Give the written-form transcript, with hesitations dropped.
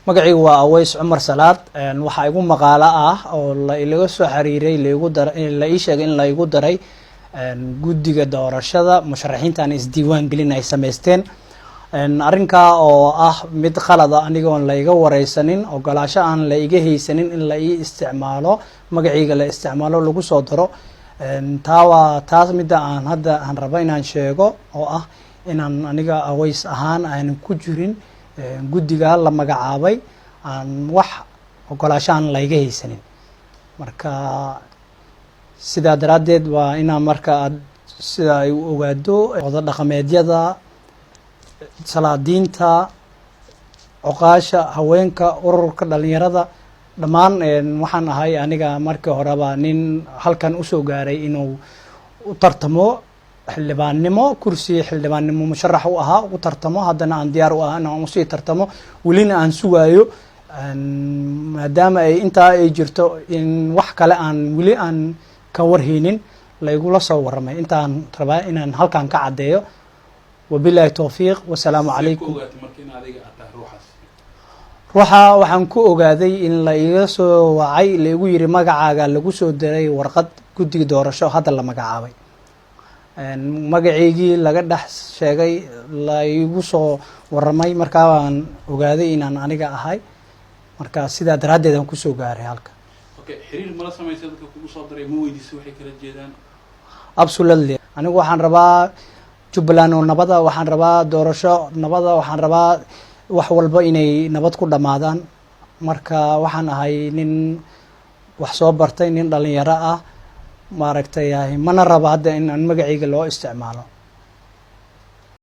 Magacaygu waa Aweys Cumar Salaad. Waxaa igu maqaalo ah oo la ilaga soo xiriiray, laigu dara, la ii sheegay in laigu daray guddiga doorashada musharaxiintan isdiiwaan gelin ay samaysteen. Arrinkaa oo ah mid khalada, anigoon laiga wareysanin, ogolaasho aan la iga haysanin in la ii isticmaalo, magacayga la isticmaalo, lagu soo daro. Taa waa taas midda aan hadda aan rabo inaan sheego, oo ah inaan aniga Aweys ahaan aanan ku jirin guddiga la magacaabay, aan wax ogolaasho aan layga haysanin. Marka sidaa daraaddeed waa inaan marka aad sida ay u ogaado oda dhaqameedyada, salaadiinta, cuqaasha, haweenka, ururka dhalinyarada dhammaan. Waxaan ahay aniga markii horeba nin halkan usoo gaaray inuu u tartamo xildhibaannimo, kursi xildhibaannimo musharax u ahaa, u tartamo. Haddana aan diyaar u ah inaan usii tartamo, welina aan sugaayo, maadaama ay intaa ay jirto in wax kale aan weli aan ka warhaynin laygula soo warramay. Intaan rabaa inaan halkan ka caddeeyo. Wabillahi towfiiq, wasalaamu calaykum. Ruuxa waxaan ku ogaaday in la iga soo wacay, laigu yiri magacaaga lagu soo diray warqad guddiga doorasho hadda la magacaabay, magaceygii laga dhex sheegay, la igu soo warramay. Markaa baan ogaaday inaan aniga ahay. Marka sidaa daraaddeed aan kusoo gaaray halka. Xiriir mala samaysa dadka kugu soo diray? Ma weydiisay waxay kala jeedaan? Absolutely. Anigu waxaan rabaa Jubbaland oo nabada, waxaan rabaa doorasho nabada, waxaan rabaa wax walba inay nabad ku dhammaadaan. Marka waxaan ahay nin wax soo bartay, nin dhalinyaro ah, maaragtay, mana rabo hadda in aan magacayga loo isticmaalo.